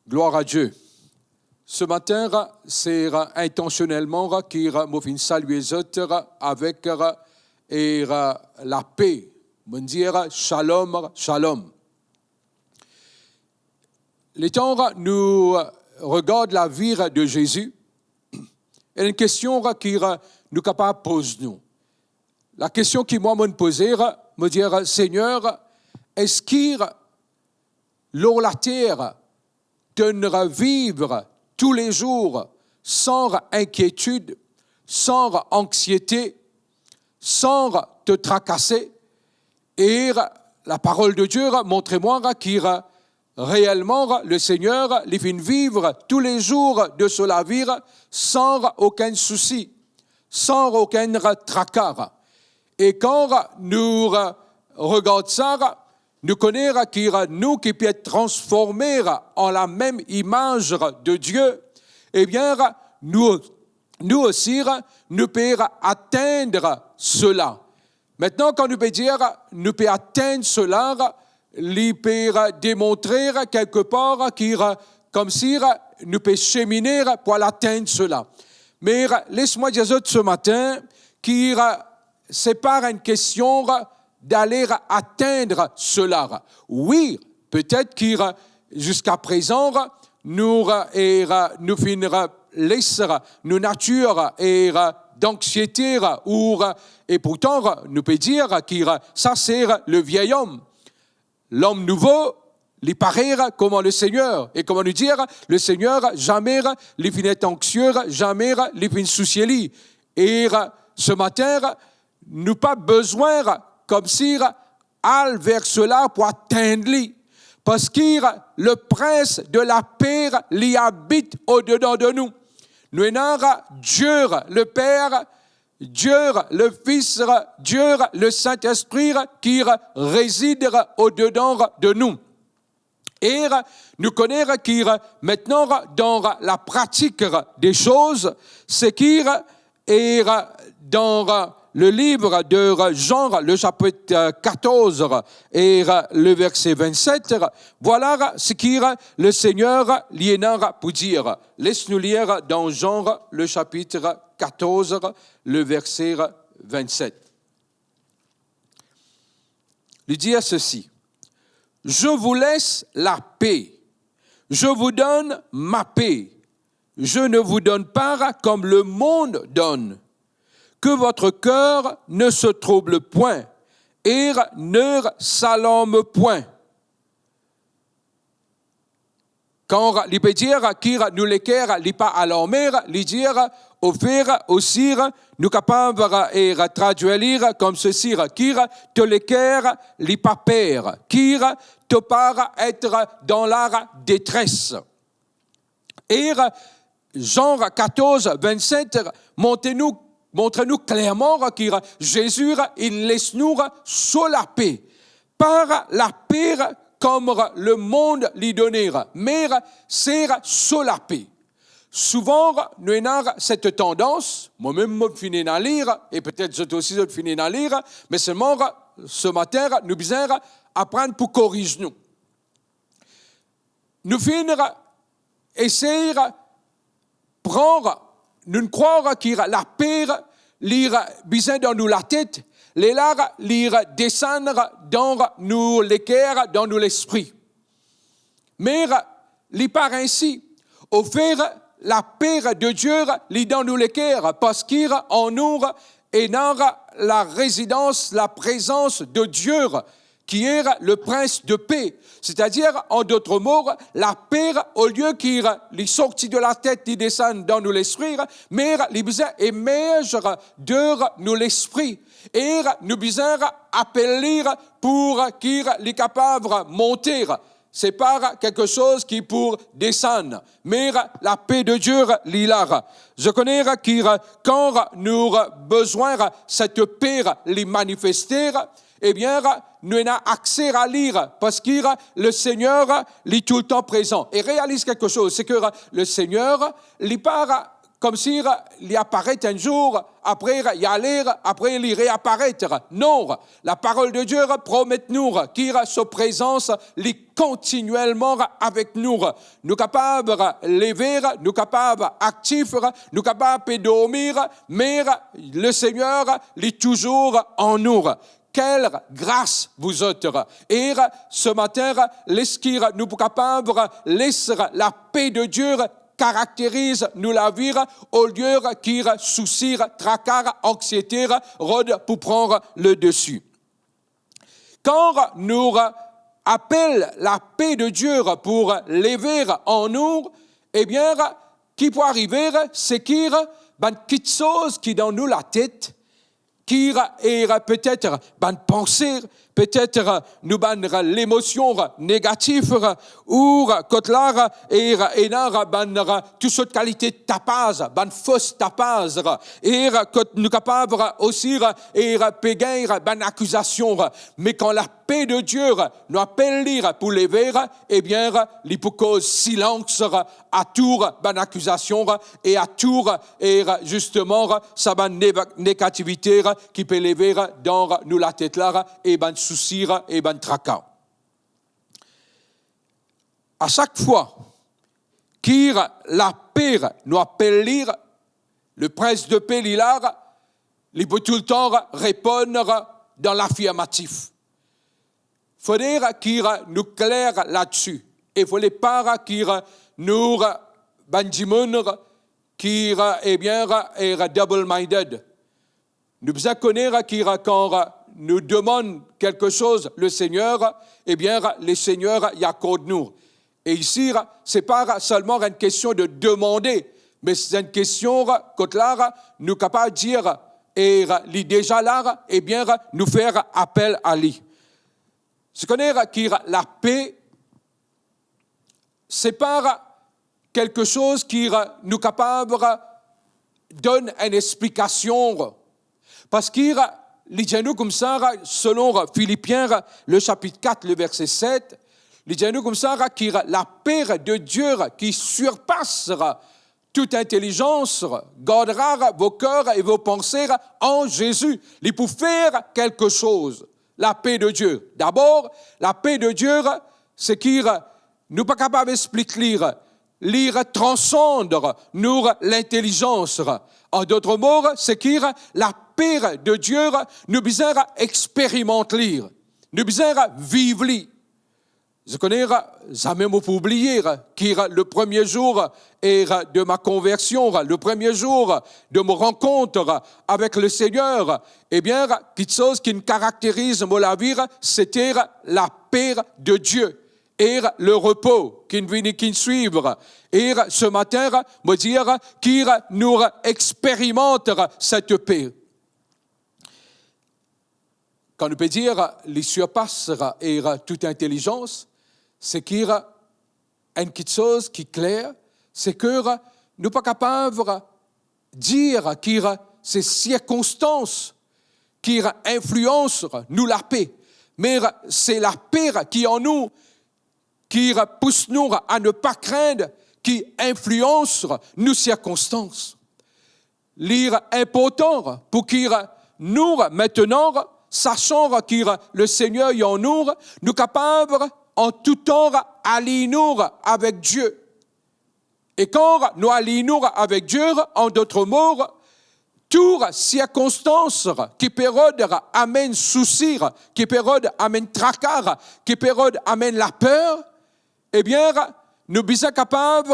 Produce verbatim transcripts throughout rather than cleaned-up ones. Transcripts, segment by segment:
Gloire à Dieu. Ce matin, c'est intentionnellement que mo finn salye zot avec e lape. Mo dir shalom, shalom. Letan nou regard lavi de Zezi, ena enn kestion ki nou kapav poz nou. Lakestion ki mwa mo poze, mo dir, Segner, eski lor later, to inn viv toulezour san inkietid, san anxiete, san to trakase? E laparol de Die montre mwa ki reelman, Lesegner, li finn viv toulezour de so lavi san okenn sousi, san okenn traka. E kan nou regard sa, nou kone ki nou ki pe et transforme an lamem imaz de Die, ebien, nou, nou osi, nou pe atenn sela. Aster, kan nou pe dir nou pe atenn sela, li pe demontre kelkepar ki, koumsi, nou pe semine pou al atenn sela. Me les mwa dir zot se matin ki se pa enn kestion dale atenn sela. Wi, petet ki ziska prezan, nou, e, nou finn les nou natir, e, danxiete, ou, e pourtan, nou pe dir ki sa se le vieil homme. L'homme nouveau, li parey kouma Lesegner. E kouma nou dir, Lesegner, zame li finn et anxie, zame li finn sousie li. E se matin, nou pa bizin koumsi al ver sela pou atenn li. Parski le Prince de la Paix, li abit odedan de nou. Nou ena Die le Père, Die le Fils, Die le Saint-Esprit ki rezid odedan de nou. E nou kone ki aster, dan lapratik de soz, se ki, e dan le liv de Jean, le sapit katorz e le verse vennset, vwala seki Lesegner li ena pou dir. Les nou lir dan Jean, le sapit katorz, le verse vennset. Li dir sesi, "Je vous laisse la paix. Je vous donne ma paix. Je ne vous donne pas comme le monde donne. Que votre cœur ne se trouble point et ne s'alarme point." Kan li pe dir ki nou leker li pa alarme, li dir, ofer osi, nou kapav, e, tradwir li koumsi ki to leker li pa per, ki to pa et dan la detres. E Jean katorz vennset montre nou, montre nou klerman ki Zezi inn les nou so lape. Pa lape kouma lemond li done, me se so lape. Souvan nou ena set tandans, mwa mem mo finn ena li, e petet zot osi zot finn ena li, me selman se matin nou bizin aprann pou koriz nou. Nou finn esey pran, nou krwar ki lape li bizin dan nou latet, lerla li desann dan nou leker, dan nou lespri. Me li pa ensi. Ofer lape de Die li dan nou leker, parski an nou ena larezidans, laprezans de Die, ki e le Prince de Paix. Setadir, an dot mo, lape, olie ki li sorti de latet, li desann dan nou lespri, me li bizin emerz de nou lespri. E nou bizin apel li pou ki li kapav monte. Se pa kiksoz ki pou desann, me lape de Die li la. Zot kone ki kan nou bizin set pe li manifeste, ebien, nou ena akse a li, parski Lesegner li toultan prezan. E realiz kiksoz, seki Lesegner li pa koumsi li aparet enn zour, apre li ale, apre li reaparet. Non, Laparol de Die promet nou ki so prezans li kontinielman avek nou. Nou kapav leve, nou kapav aktif, nou kapav pe dormi, me Lesegner li touzour an nou. Kel gras pou zot! E se matin, les ki nou pou kapav les lape de Die karakteriz nou lavi, olie ki sousi, traka, anksiete rod pou pran le desi. Kan nou apel lape de Die pou leve an nou, ebien, ki pou arive, se ki bann kiksoz ki dan nou latet, ki, e, petet bann panse, petet nou bann lemosion negatif, ou kot la, e, ena bann tou sort kalite tapaz, bann fos tapaz, e kot nou kapav osi, e, pe gagn bann akizasion. Me kan lape de Die, nou apel li pou leve, ebien, li pou koz silans a tou bann akizasion e a tou, e zisteman, sa bann neva-, negativite ki pe leve dan nou latet la, e bann sousi, e bann traka. A sak fwa ki lape nou apel li, le Prins de Pe li la, li pou toultan reponn dan lafirmatif. Fode ki nou kler ladsi. E fode pa ki nou bann dimoun ki, ebien, e double-minded. Nou bizin kone ki kan nou demann kelke soz Lesegner, ebien, Lesegner li akord nou. E isi, se pa selman enn kestion de demande, me se enn kestion kot la, nou kapav dir, e li deza la, ebien, nou fer apel a li. Zot kone ki lape, se pa kelke soz ki nou kapav donn enn explikasion. Parski li dir nou koumsa, selon Filipien, le sapit kat, le verse set, li dir nou koumsa ki lape de Die ki sirpas tout intelizans gardera vos cœurs et vos pensées en Jésus. Li pou fer kelke soz, lape de Die. Dabor, lape de Die, se ki nou pa kapav explik li, li transand nou lintelizans. An dot mo, se ki lape de Die, nou bizin experimant li, nou bizin viv li. Zot kone, zame mo pou oubliye ki le premie zour, e, de ma konversion, le premie zour de mo rankont avek Lesegner, ebien, kiksoz ki karakteriz mo lavi, sete lape de Die e le repo ki vinn, ki swiv. E se matin, mo dir ki nou experimant set pe. Kan nou pe dir li sirpas, e, tout intelizans, se ki enn kiksoz ki kler, se ki nou pa kapav dir ki se sirkonstans ki inflians nou lape, me se lape ki an nou ki pous nou a ne pa krenn ki inflians nou sirkonstans. Li inportan pou ki nou, aster, sasan ki Lesegner li an nou, nou kapav an tou tan aliy nou avek Die. E kan nou aliy nou avek Die, an dot mo, tou sirkonstans ki pe rod amenn sousi, ki pe rod amenn traka, ki pe rod amenn laper, ebien, nou bizin kapav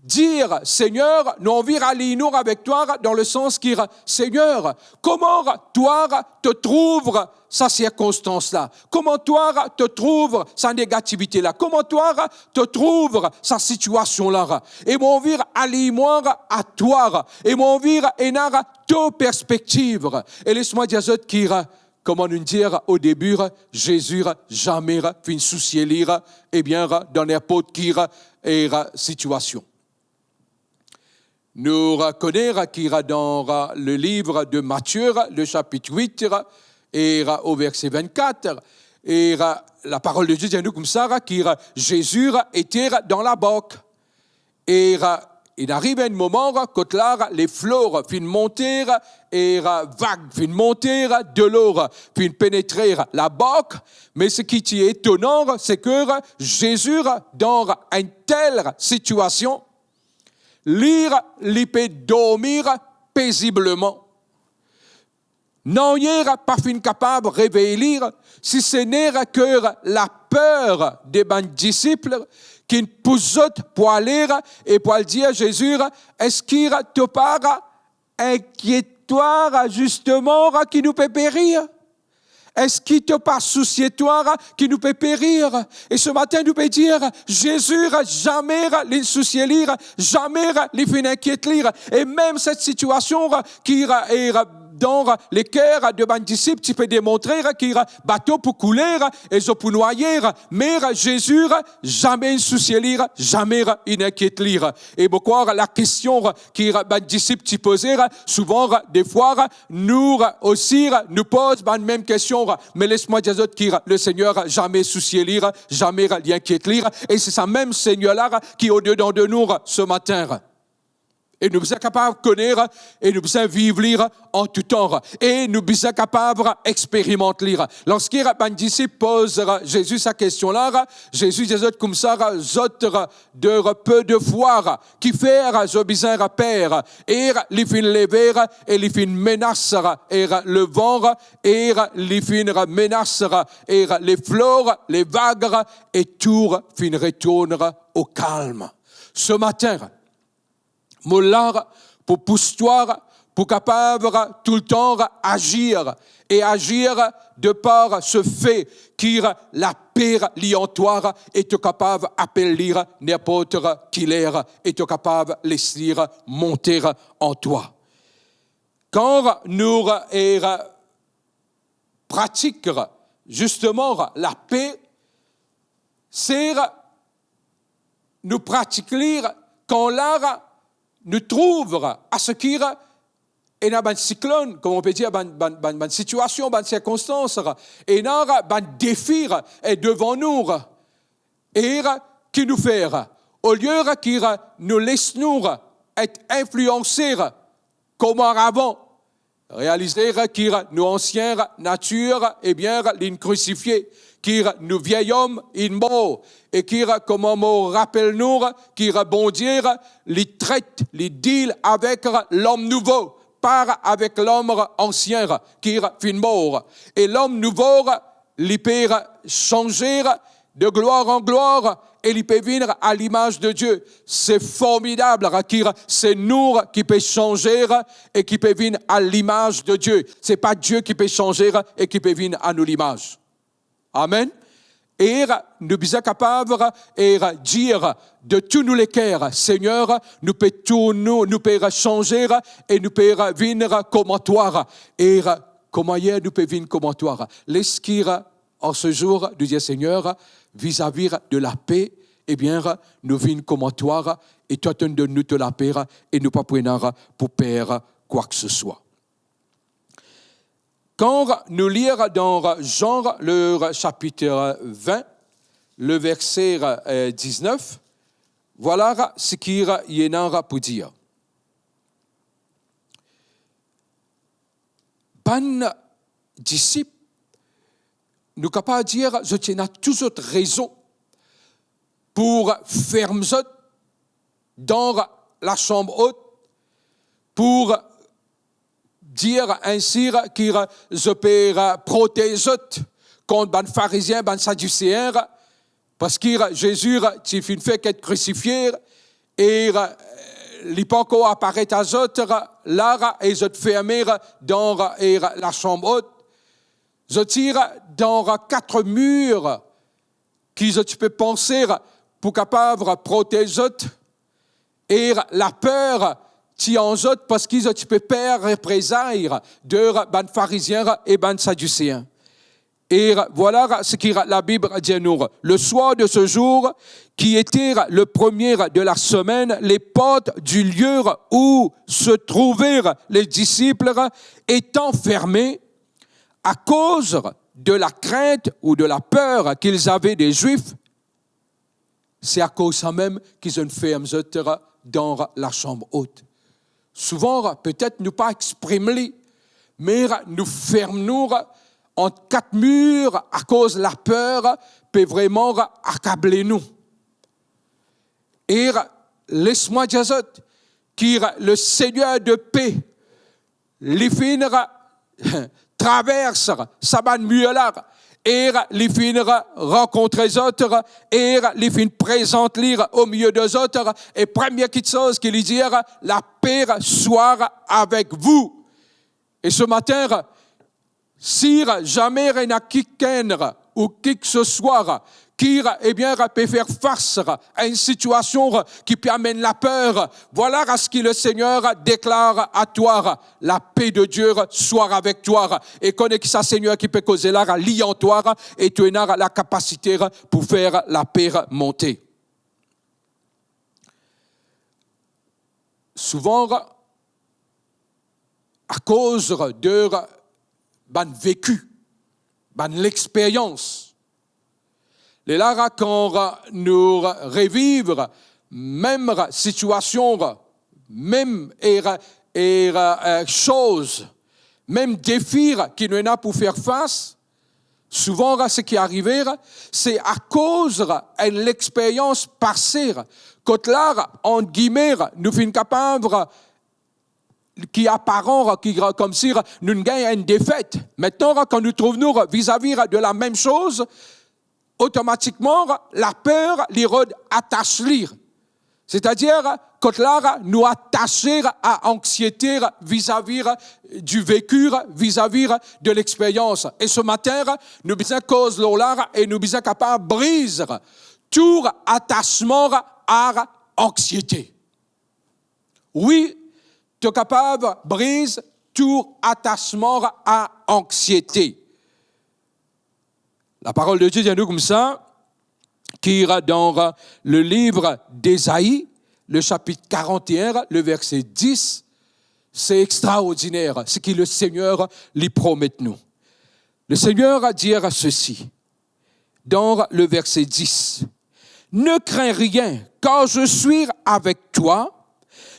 dir, Segner, nou anvi aliy nou avek twa, dan le sans ki, Segner, kouma twa to trouv sa sirkonstans la? Kouma twa to trouv sa negativite la? Kouma twa to trouv sa sitiasion la? E mo anvi aliy mwa a twa, e mo anvi ena to perspektiv. E les mwa dir zot ki, kouma nou dir o debi, Zezi zame finn sousie li, ebien, dan ninport ki, e, sitiasion. Nou kone ki dan le liv de Matie, le sapit wit, e o verse vennkat, e laparol de Die dir nou koumsa ki Zezi ete dan labark. E Inn ariv enn moman kot la, leflo finn monte e vag finn monte, delo finn penetre labark, me seki ti etonan, se ki Zezi, dan enn tel sitiasion, li, li pe dormi pezibleman. Nanye pa finn kapav revey li, si se ne ki laper de bann disip ki pous zot pou ale e pou al dir Zezi, "Eski to pa inkiet twa zisteman ki nou pe perir? Eski to pa sousie twa ki nou pe perir?" E se matin nou pe dir, Zezi, zame li sousie li, zame li finn inkiet li. E mem set sitiasion ki, e, dan leker de bann disip ti pe demontre ki bato pou koule e zot pou nwaye, me Zezi zame inn sousie li, zame inn inkiet li. E mo krwar lakestion ki bann disip ti poze, souvan, defwa, nou osi, nou poz bann mem kestion, me les mwa dir zot ki Lesegner zame sousie li, zame li inkiet li. E se sa mem Segner la ki odedan de nou se matin. E nou bizin kapav kone e nou bizin viv li an tou tan. E nou bizin kapav experimant li. Lorski bann disip poz Zezi sa kestion la, Zezi dir zot koumsa, zot de pe de fwa, kifer zot bizin per? E li finn leve e li finn menas e levan e li finn menas e leflo, levag, e tou finn retourn o kalm. Se matin, mo la pou pous twa pou kapav toultan azir e azir de par se fe ki lape li an twa e to kapav apel li ninport ki ler e to kapav les li monte an twa. Kan nou, e, pratik zisteman lape, se nou pratik li kan la nou trouv a seki ena bann siklonn, kouma nou pe dir, bann, bann, bann, bann sitiasion, bann sirkonstans, ena bann defi e devan nou. E ki nou fer? Olie ki nou les nou et inflianse kouma avan, realize ki nou ansien natir, ebien, linn krisifie, ki nou vieilom inn mor, e ki, kouma mo rapel nou, ki Bondie, li tret, li deal avek lom nouvo, pa avek lom ansien ki finn mor. E lom nouvo, li pe sanze de glwar an glwar e li pe vinn a limaz de Die. Se formidab, ki se nou ki pe sanze e ki pe vinn a limaz de Die. Se pa Die ki pe sanze e ki pe vinn a nou limaz. Amen. E nou bizin kapav, e, dir de tou nou leker, Segner, nou pe tourn, nou, nou pe sanze e nou pe vinn kouma twa. E kouma yer nou pe vinn kouma twa? Leski an se zour nou dir, Segner, vizavi de lape, ebien, nou vinn kouma twa, e twa to donn nou to lape, e nou pa pou ena pou per kwa ki se swa. Kan nou lir dan Zan, le sapit vin, le verse, e, diznef, vwala seki li ena pou dir. Bann disip, nou kapav dir, zot ti ena tou zot rezon pou ferm zot dan lasam ot, pou dir ensi ki zot pe protez zot kont bann Farizien, bann Sadiseen, parski Zezi ti finn fek et krisifie, e li pankor aparet a zot la, e zot ferme dan lasam ot. Zot ti dan kat mir ki zot ti pe panse pou kapav protez zot, e laper ti an zot, parski zot ti pe per reprezay de bann Farizien e bann Sadiseen. E vwala seki Labib dir nou, le soir de ce jour, qui était le premier de la semaine, les portes du lieu où se trouvaient les disciples étant fermées, à cause de la crainte ou de la peur qu'ils avaient des Juifs, Se akoz samem ki zot inn ferm zot dan lasam ot. Souvan, petet nou pa exprim li, me nou ferm nou ant kat mir akoz laper pe vreman akable nou. E les mwa dir zot ki le Seigneur de paix, li finn travers sa bann mir la, e li finn rankontre zot, e li finn prezant li omilie de zot, e premie kiksoz ki li dir, "La paix soit avec vous." E se matin, si zame ena kikenn ou kikeseswa ki, ebien, pe fer fas a enn sitiasion ki pe amenn laper, vwala seki le Seigneur deklar a twa, "La paix de Dieu soit avec toi." E kone ki sa Seigneur ki pe koze la, li an twa, e to ena lakapasite pou fer lape monte. Souvan, akoz de bann veki, bann lexperyans, lerla kan nou reviv mem sitiasion, mem er, er, eh, soz, mem defi ki nou ena pou fer fas, souvan, seki arive, se akoz enn lexperyans pase, kot la, ant gime, nou finn kapav, ki aparan, ki, komsi nou gagn enn defet. Aster, kan nou trouv nou vizavi de lamem soz, otomatikman, laper, li rod atas li. Setadir, kot la, nou atase a anxiete vizavi du vécu, vizavi de lexperyans. E se matin, nou bizin koz lor la e nou bizin kapav briz tou atasman a anxiete. Wi, to kapav briz tou atasman a anxiete. Laparol de Die dir nou koumsa, ki dan le liv d'Ezai, le sapit quarante et un, le verse dix, se extraordiner, seki le Seigneur li promet nou. Le Seigneur dir sesi, dan le verse dix, "Ne crains rien, car je suis avec toi.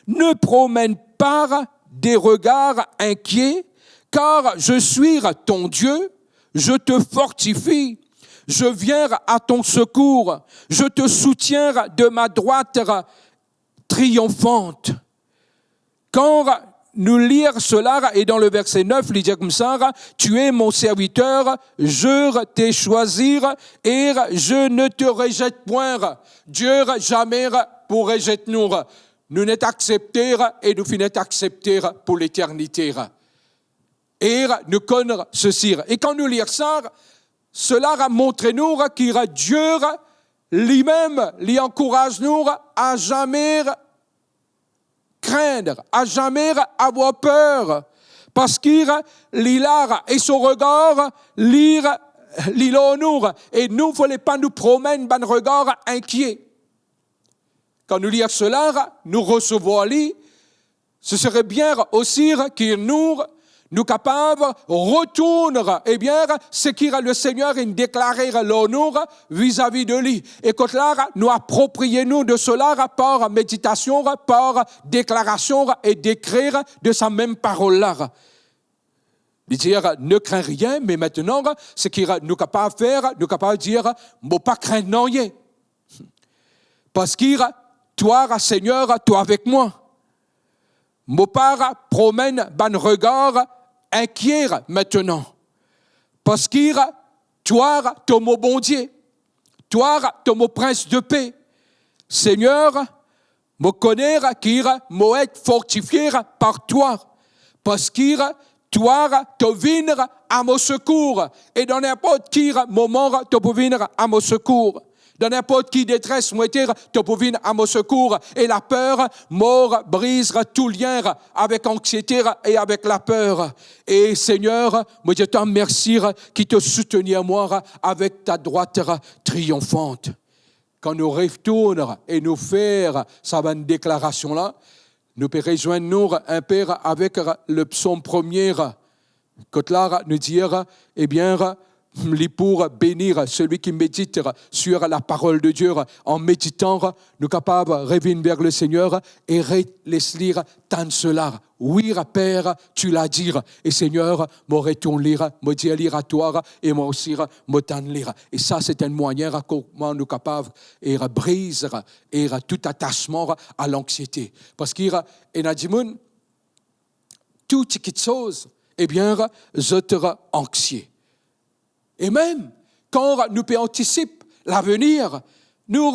Ne promène pas des regards inquiets, car je suis ton Dieu. Je te fortifie, je viens à ton secours, je te soutiens de ma droite triomphe." Kan nou lir sela, e dan le verse nef, li dir koumsa, "Tu es mon serviteur, je t'ai choisi et je ne te rejette point." Die zame pou rezet nou. Nou inn aksepte e nou finn aksepte pou leternite. E nou konn sesi. E kan nou lir sa, sela montre nou ki Die limem, li ankouraz nou a zame krinn, a zame avoir per, parski li la e so regar, li, li lor nou, e nou fode pa nou promenn bann regar inkie. Kan nou lir sela, nou resevwar li, ce serait bien osi ki nou, nou kapav retourn, ebien, seki le Seigneur inn deklare lor nou vizavi de li. E kot la, nou apropriye nou de sela par meditasion, par deklarasion e dekrer de sa mem parol la. Li dir, "Ne crains rien", me aster, seki nou kapav fer, nou kapav dir, "Mo pa krenn nanye. Parski twa, Seigneur, to avek mwa. Mo pa promenn bann regar inkie aster. Parski twa to mo Bondie. Twa to mo Prince de paix. Seigneur, mo kone ki mo et fortifie par twa. Parski twa to vinn a mo sekour. E dan ninport ki moman to pou vinn a mo sekour. Dan ninport ki detres mo ete, to pou vinn a mo sekour. E laper, mo briz tou lien avek anxiete e avek laper. E Seigneur, mo dir twa mersi ki to soutenir mwa avek ta drwat trionfant." Kan nou retourn e nou fer sa bann deklarasion la, nou pe rezwenn nou inpe avek le psom premie. Kot la nou dir, ebien, li pou beni selwi ki medit sur la parole de Dieu. An meditan, nou kapav revinn ver Lesegner e re-, les li tann sela. Wi, Per, tu l'as dit, e Segner, mo retourn li, mo dir li a twa, e mwa osi, mo tann li. E sa, se enn mwayin kouma nou kapav, e, briz, e, tou atasman a lanksiete. Parski, ena dimoun, tou ti kitsoz, ebien, zot anxie. E mem, kan nou pe antisip lavenir, nou,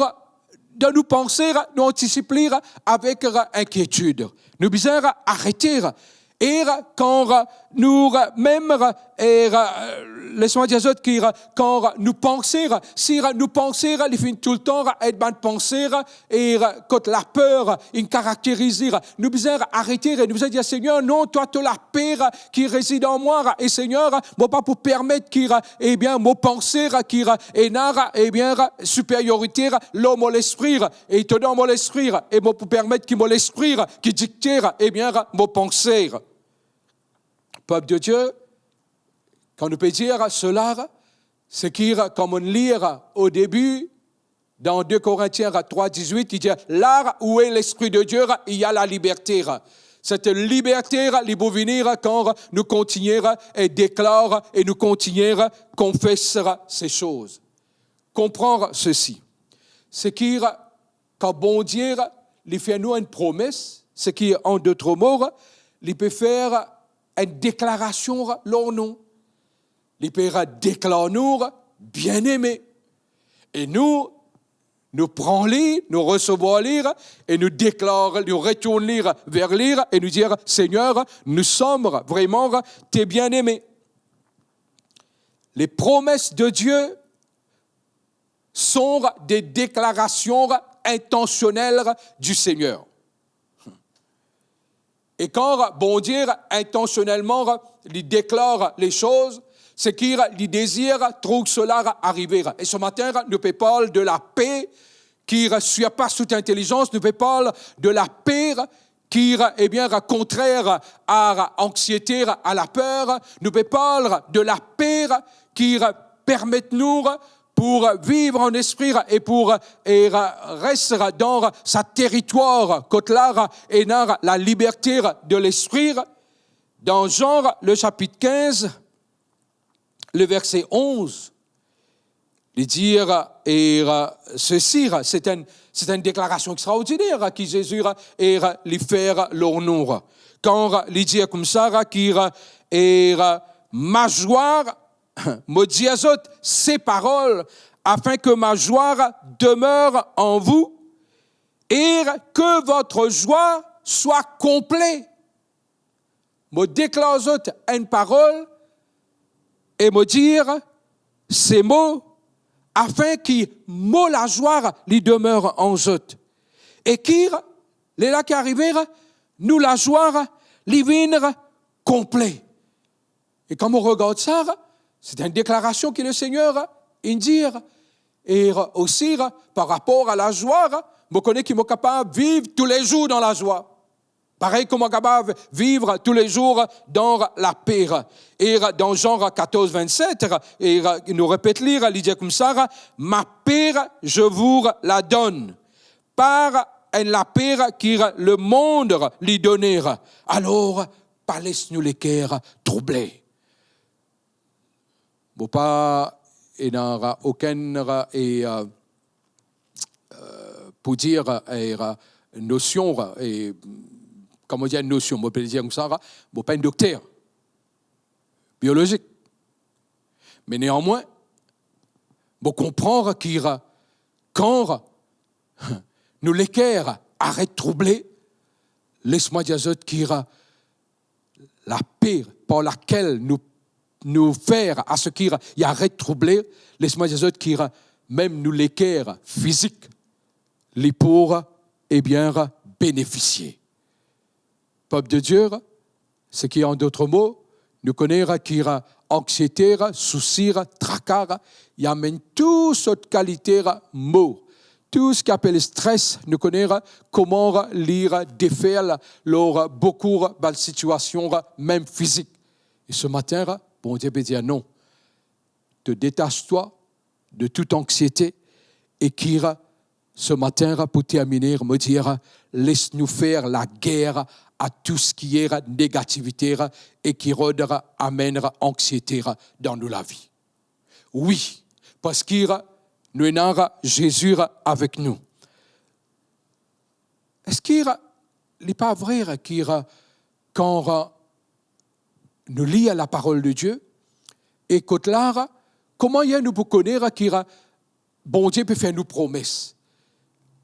dan nou panse, nou antisip li avek inkietid. Nou bizin arete. E kan nou mem, e, les mwa dir zot ki kan nou panse, si nou panse li finn toultan enn bann panse, e kot laper inn karakterize, nou bizin arete, nou bizin dir, Segner, non, twa to lape ki rezid an mwa, e Segner, mo pa pou permet ki, ebien, mo panse ki ena, ebien, siperyorite lor mo lespri, e to dan mo lespri, e mo pou permet ki mo lespri ki dikte, ebien, mo panse. Pep de Dieu, kan nou pe dir sela, se ki, kan monn lir o debi, dan de Korintien trwa dizwit, li dir, "Là où est l'Esprit de Dieu, il y a la liberté." Cette liberté, li pou vini kan nou kontigne e deklar e nou kontigne konfes ces choses. Comprends ceci. Se ki, kan Bondie, li fer nou enn promes, se ki, an dot mo, li pe fer enn deklarasion lor nou. Li pe deklar nou bieneme. E nou, nou pran li, nou resevwar li, e nou deklar, nou retourn li, ver li, e nou dir, Segner, nous sommes vraiment tes bien-aimés. Les promesses de Dieu sont des déclarations intentionnelles du Seigneur. E kan Bondie intansionelman li deklar les choses, se ki li dezir trouv sela arive. E se matin, nou pe parl de lape ki surpas tout intelizans, nou pe parl de lape ki, ebien, kontrer a anxiete, a laper, nou pe parl de lape ki permet nou pou viv an lespri e pou, e, res dan sa teritwar kot la ena laliberte de lespri. Dan Jean, le chapitre quinze, le verset onze, li dir, e, sesi, se enn, se enn deklarasion extraordiner ki Zezi, e, li fer lor nou. Kan li dir koumsa ki, e, ma joie, mo dir zot ces paroles, afin que ma joie demeure en vous et que votre joie soit complète. Mo deklar zot enn parol e mo dir se mo, afin ki mo lazwa li demer an zot. E ki, lerla ki arive, nou lazwa li vinn konple. E kan mo regard sa, se enn deklarasion ki Lesegner inn dir. E osi, par rapor a lazwa, mo kone ki mo kapav viv toulezour dan lazwa. Parey kouma mo kapav viv toulezour dan lape. E dan Jean quatorze, vingt-sept, e nou repet li, li dir koumsa, ma paix je vous la donne, pa enn lape ki lemond li done. Alor, pa les nou leker trouble. Mo pa ena okenn, e, e, pou dir, e, nosion, e, kouma dir nosion, mo pe dir koumsa, mo pa enn dokter biolozik. Me neanmwin, mo konpran ki kan nou leker aret trouble, les mwa dir zot ki lape par lakel nou, nou fer a seki li aret trouble, les mwa dir zot ki mem nou leker fizik, li pou, ebien, benefisie. Pep de Dieu, seki an dot mo, nou kone ki anxiete, sousi, traka, li amenn tou sort kalite mo. Tou seki apel stres, nou kone kouma li defer lor boukou bann sitiasion, mem fizik. E se matin, Bondie pe dir non. to detas twa de tout anxiete, e ki se matin, pou termine, mo dir, les nou fer lager a tou seki negativite e ki rod amenn anxiete dan nou lavi. Wi, parski nou ena Zezi avek nou. Eski li pa vre ki kan nou lir laparol de Die, e kot la, kouma nou pou kone ki Bondie pe fer nou promes?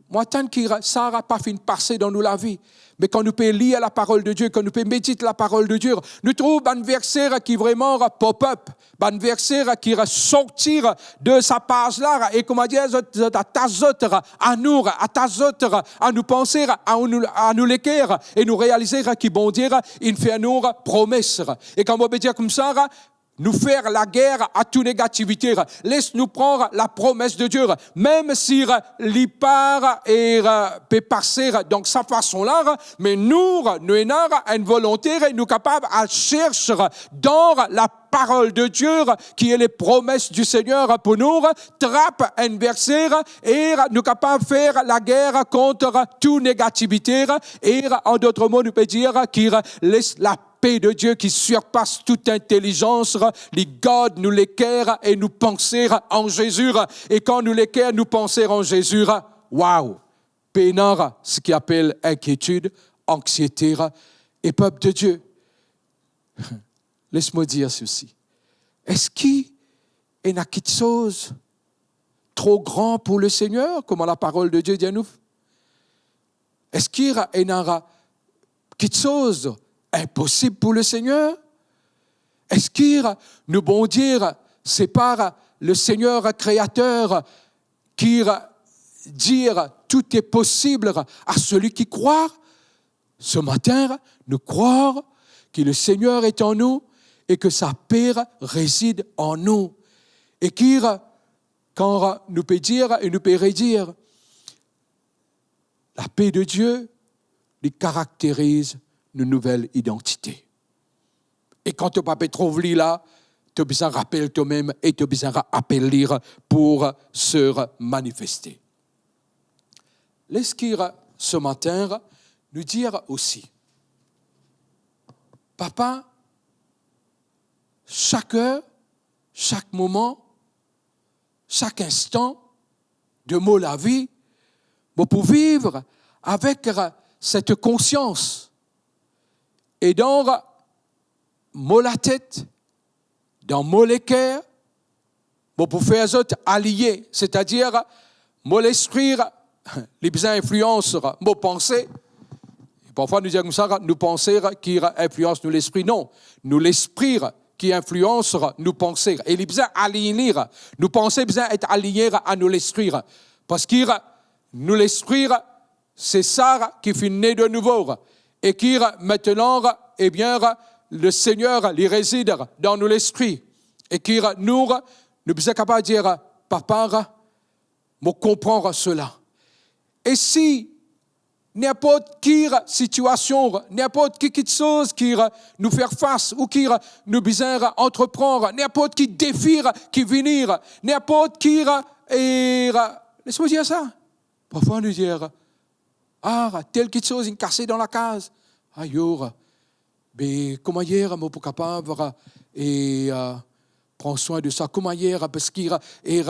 Mo atann ki sa pa finn pase dan nou lavi. Me kan nou pe lir laparol de Die, kan nou pe medit laparol de Die, nou trouv bann verse ki vreman pop up, bann verse ki sorti de sa paz la, e koumadir zot, zot atas zot a nou, atas zot a nou panse, a nou, a nou leker, e nou realize ki Bondie inn fer nou promes. E kan mo pe dir koumsa, nou fer lager a tou negativite. Les nou pran lapromes de Die, mem si li pa e pe pase dan sa fason la, me nou, nou ena enn volonte, nou kapav al cherche dan laparol de Die, ki e les promesses du Seigneur pou nou, trap enn verse, e nou kapav fer lager kont tou negativite, e an dot mo, nou pe dir ki les la paix de Dieu qui surpasse toute intelligence, li gard nou leker e nou panse an Zezi. E kan nou leker, nou panse an Zezi, waw, pena seki apel inkietid, anxiete. E pep de Die, les mo dir sesi, eski ena kiksoz tro gran pou le Seigneur, kouma laparol de Die dir nou? Eski ena kiksoz inposib pou le Seigneur? Eski nou Bondie, se pa le Seigneur Créateur ki dir tout est possible à celui qui croit? Ce matin, nou krwar ki le Seigneur est en nous et que sa paix réside en nous. E ki, kan nou pe dir e nou pe redir, la paix de Dieu, li karakteriz nou nouvel idantite. E kan to pa pe trouv li la, to bizin rapel tomem e to bizin apel li pou se manifeste. Les ki se matin, nou dir osi, Papa, sak er, sak moman, sak instan de mo lavi, mo pou viv avek set konsians. E dan mo latet, dan mo leker, mo pou fer zot aliye, setadir mo lespri, li bizin inflians mo panse. Parfwa nou dir koumsa, nou panse ki inflians nou lespri. Non, nou lespri ki inflians nou panse. E li bizin aliye, nou panse bizin et aliye a nou lespri. Parski nou lespri, se sa ki finn ne de nouvo. E ki, aster, ebien, le Seigneur, li rezid dan nou lespri. E ki nou, nou bizin kapav dir, Papa, mo konpran sela. E si ninport ki sitiasion, ninport ki kiksoz ki nou fer fas ou ki nou bizin antrepran, ninport ki defi ki vini, ninport ki, e, les mo dir sa, parfwa nou dir, ah, tel kiksoz inn kase dan lakaz. Ayo, be, kouma mo pou kapav, e, pran swin de sa, kouma, parski, e,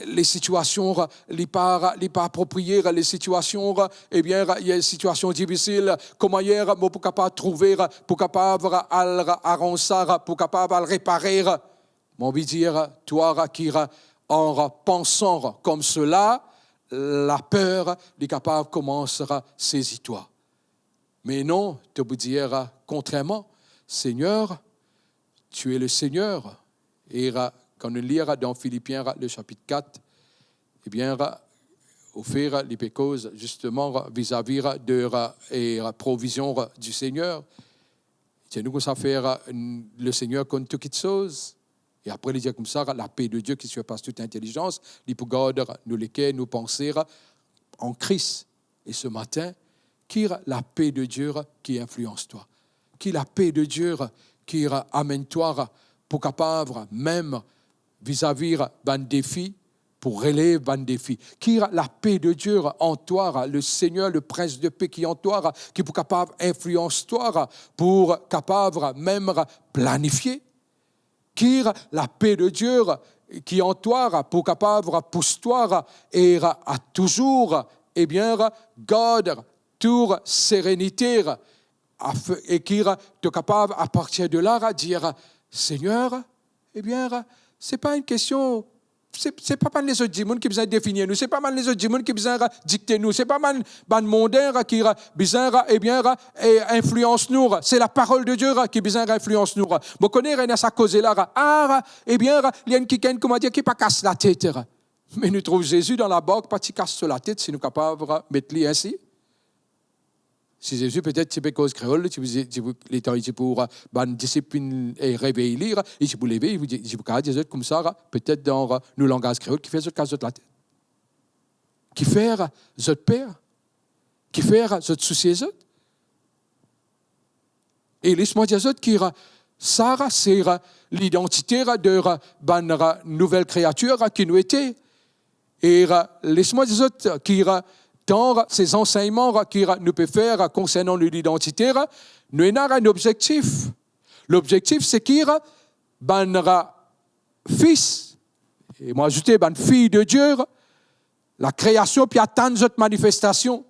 le sitiasion, li pa, li pa apropriye, le sitiasion, ebien, e sitiasion difisil, kouma mo pou kapav trouve, pou kapav al aranz sa, pou kapav al repare. Mo anvi dir twa ki an pansan koumsela, laper li kapav koumans sezi twa. Me non, to pou dir kontrerman, Seigneur, tu es le Seigneur. E kan nou lir dan Filipien, le sapit kat, ebien, ofer, li pe koz zisteman vizavi de, e, provizion du Seigneur. Dir nou koumsa fer, le Seigneur konn tou kiksoz. E apre, li dir koumsa, la paix de Dieu qui surpasse toute intelligence, li pou gard nou leker, nou panse an Kris. E se matin, ki la paix de Dieu ki inflians twa? Ki la paix de Dieu ki amenn twa pou kapav mem vizavi bann defi, pou relev bann defi. Ki lape de Die an twa, le Seigneur, le Prince de Paix ki an twa, ki pou kapav inflians twa, pou kapav mem planifie. Ki lape de Die ki an twa pou kapav pous twa e a touzour, ebien, gard to serenite, af-, e ki to kapav, a partir de la, dir, Seigneur, ebien, se pa enn kestion, se, se pa bann lezot dimoun ki bizin definir nou, se pa bann lezot dimoun ki bizin dikte nou, se pa bann, bann monden ki bizin, ebien, e inflians nou, se laparol de Die ki bizin inflians nou. Mo kone ena sa koze la, ah, ebien, li enn kikenn, kouma dir, ki pa kas latet. Me nou trouv Zezi dan labark, pa ti kas so latet, si nou kapav met li ensi. Si Zezi petet ti pe koz kreol, li ti pou, ti pou, letan li ti pou, bann disip finn, eh, revey li, li ti pou leve, li ti pou kapav dir zot koumsa, petet dan, nou langaz kreol, kifer zot kas zot latet? Kifer zot per? Kifer zot sousie zot? E les mwa dir zot ki sa, se lidantite de bann nouvel kreatir ki nou ete. E les mwa dir zot ki dan se zansegnman ki nou pe fer konsernan nou lidantite, nou ena enn obzektif. Lobzektif se ki bann fis, e mo azoute bann fiy de Die, lakreasion pe atann zot manifestasion.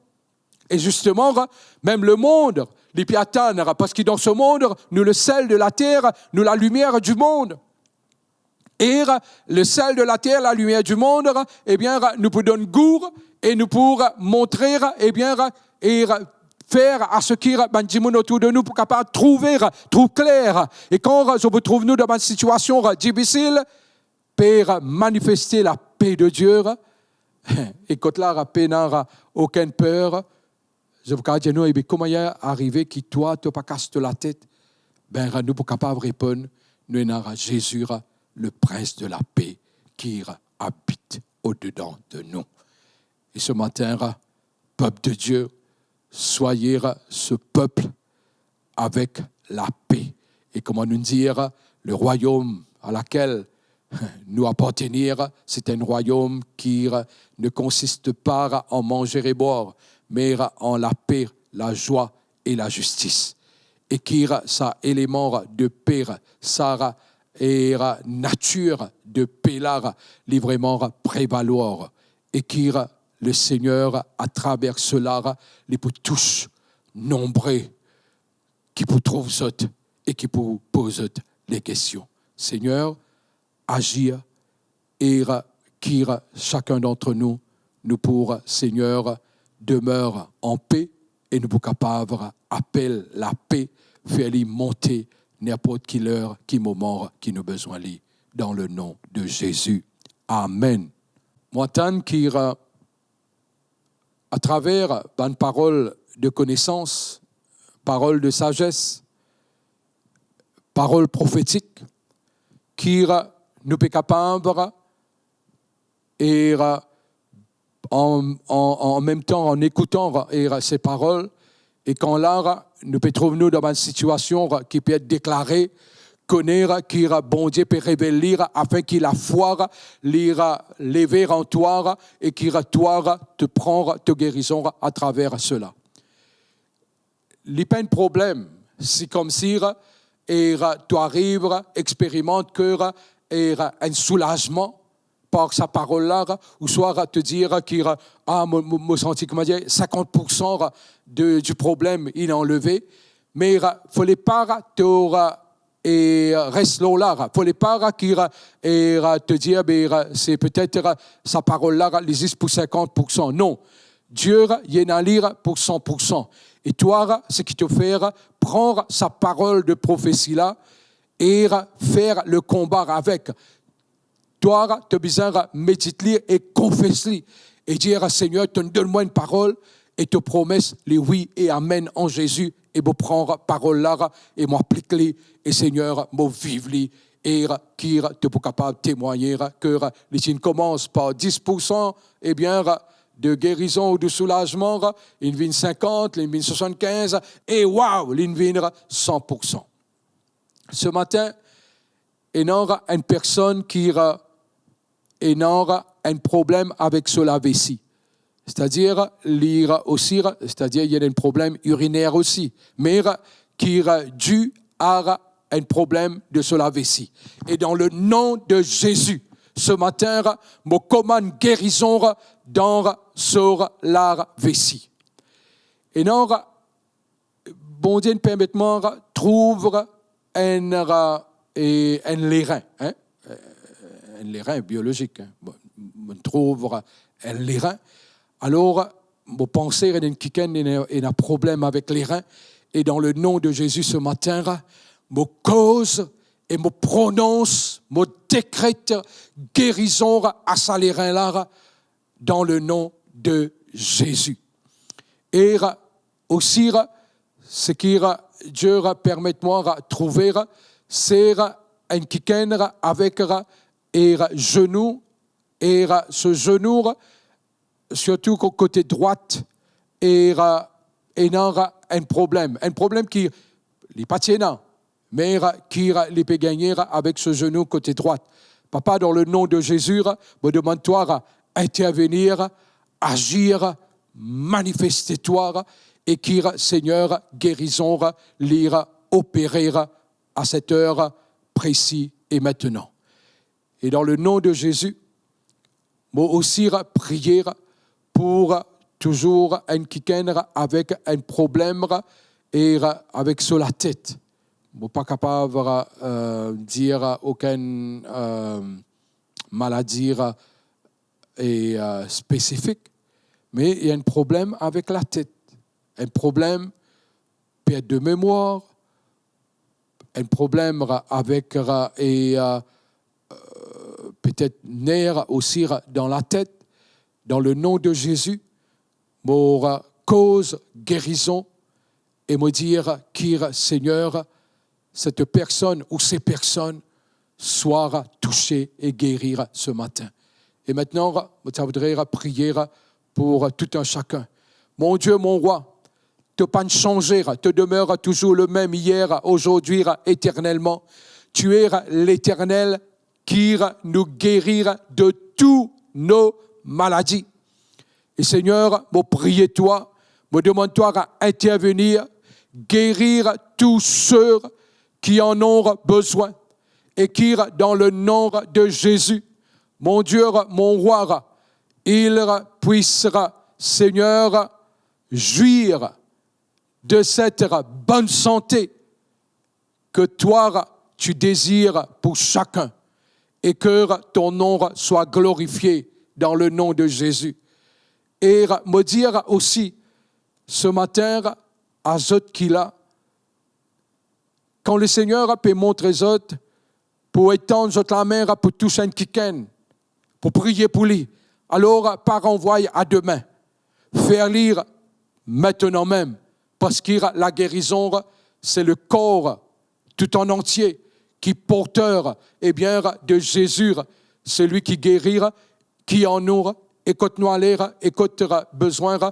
E zisteman, mem lemond, li pe atann, parski dan se mond, nou le sel de later, nou lalimier di mond. E le sel de later, lalimier di mond, ebien, nou pou donn gou e nou pou montre, ebien, e fer a se ki bann dimoun otour de nou pou kapav trouve, trouv kler. E kan zot pou trouv nou dan bann sitiasion difisil, pe manifeste lape de Die, e kot la pena okenn per, zot pou kapav dir nou, ebe, kouma li arive ki twa, to pa kas to latet? Be, nou pou kapav reponn, nou ena Zezi, le Prince de la Paix, ki abit odedan de nou. E se matin, peuple de Dieu, soyez ce peuple avec la paix. E kouma nou dir, le royaume à laquelle nous appartenir, c'est un royaume qui ne consiste pas en manger et boire, mais en la paix, la joie et la justice. E ki sa eleman de pe, sa, e natir de pe la, li vreman prevalwar. E ki le Seigneur, atraver sela, li pou tous nonbre ki pou trouv zot e ki pou poz zot le kestion. Seigneur, azir, e ki sakenn dantre nou, nou pou, Seigneur, demeure en paix e nou pou kapav apel lape, fer li monte ninport ki ler, ki moman ki nou bizin li, dans le nom de Jésus. Amen. Mo atann ki, atraver bann parol de konesans, parol de sazes, parol profetik, ki nou pe kapav, e an, an, an mem tan, an ekout, e se parol, e kan la nou pe trouv nou dan bann sitiasion ki pe et deklare, kone ki Bondie pe revel li, afin ki lafwa li leve an twa, e ki twa to pran to gerizon atraver sela. Li pa enn problem si koumsi, e to ariv experimant ki, e enn soulazman par sa parol la, ouswa to dir ki, ah, mo, mo, mo santi, kouma dir, sinkant poursan de, di problem inn anleve, me fode pa to, e res lor la, fode pa ki, e to dir, be, se petet sa parol la, li zis pou sinkant poursan. Non. Die, li ena li pou san poursan. E twa, seki to fer, pran sa parol de profesi la e fer le konba avek. Twa, to bizin medit li e konfes li e dir, Seigneur, to donn mwa enn parol e to promes li wi e amen an Zezi, e mo pran parol la e mo aplik li, e Seigneur, mo viv li, e ki to pou kapav temwagne ki li ti koumans par dis poursan, ebien, de gerizon ou de soulazman, li vinn sinkant, li vinn swasannkinz, e waw, li vinn san poursan. Se matin, Ena enn personn ki ena enn problem avek so lavesi. Setadir, li osi, setadir, li ena enn problem iriner osi, me ki di a enn problem de so lavesi. E dan le nom de Zezi, se matin, mo komann gerizon dan so lavesi. E non, Bondie inn permet mwa trouv enn, e, enn lerin, hein? Enn lerin biolozik, hein? Bon, mo trouv enn lerin. Alor, mo panse ena kikenn ena, ena problem avek lerin. E dan le nom de Zezi, se matin, mo koz e mo pronons, mo dekret gerizon a sa lerin la, dan le nom de Zezi. E osi, seki Dieu permet mwa trouve, se enn kikenn avek e zenou, e so zenou, sirtou ko-, kote drwat, e ena enn problem. Enn problem ki li pa ti ena, me ki li pe gagne avek so zenou kote drwat. Papa, dan le nom de Zezi, mo demann twa intervenir, azir, manifeste twa, e ki, Segner, gerizon li opere a set er presi e mintenan. E dan le nom de Zezi, mo osi priye pou touzour enn kikenn avek enn problem e avek so latet. Mo pa kapav, e, dir okenn, e, maladi e, e, spesifik, me ena enn problem avek latet, enn problem pert de memwar, enn problem avek, e, e, petet ner osi dan latet. Dan le nom de Zezi, mo koz gerizon e mo dir ki, Segner, cette personne ou ces personnes soient touchées et guéries ce matin. E mintenan, mo ti voudrais priye pou tout un chacun. Mon Dieu, mon roi, to pa'nn sanze, to demeure toujours le même hier, aujourd'hui, éternellement. Tu es l'Éternel qui nous guérit de toutes nos maladies. E Segner, mo priye twa, mo demann twa intervenir, guérir tous ceux qui en ont besoin, et qui, dans le nom de Jésus, mon Dieu, mon roi, ils puissent, Seigneur, jouir de cette bonne santé que toi, tu désires pour chacun, et que ton nom soit glorifié dans le nom de Jésus. E mo dir osi, se matin, a zot ki la, kan Lesegner pe montre zot pou etann zot lame pou tous enn kikenn, pou priye pou li, alor pa ranvway a demin. Fer li mintenan mem, parski lagerizon, se lekor tout an antie ki porter, ebien, de Zezi, selwi ki geri, ki an nou, e kot nou ale, e kot bizin,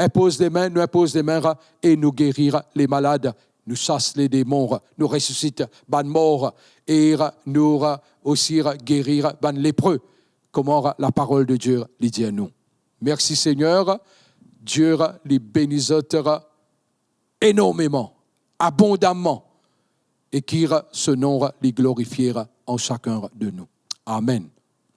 inpoz lemin, nou inpoz lemin e nou geri lemalad, nou sas ledemon, nou resisit bann mor, e nou osi geri bann lepre, kouma laparol de Die li dir nou. Mersi Segner, Die li beni zot enormeman, abondaman, e ki so nom li glorifie an sakenn de nou. Amen.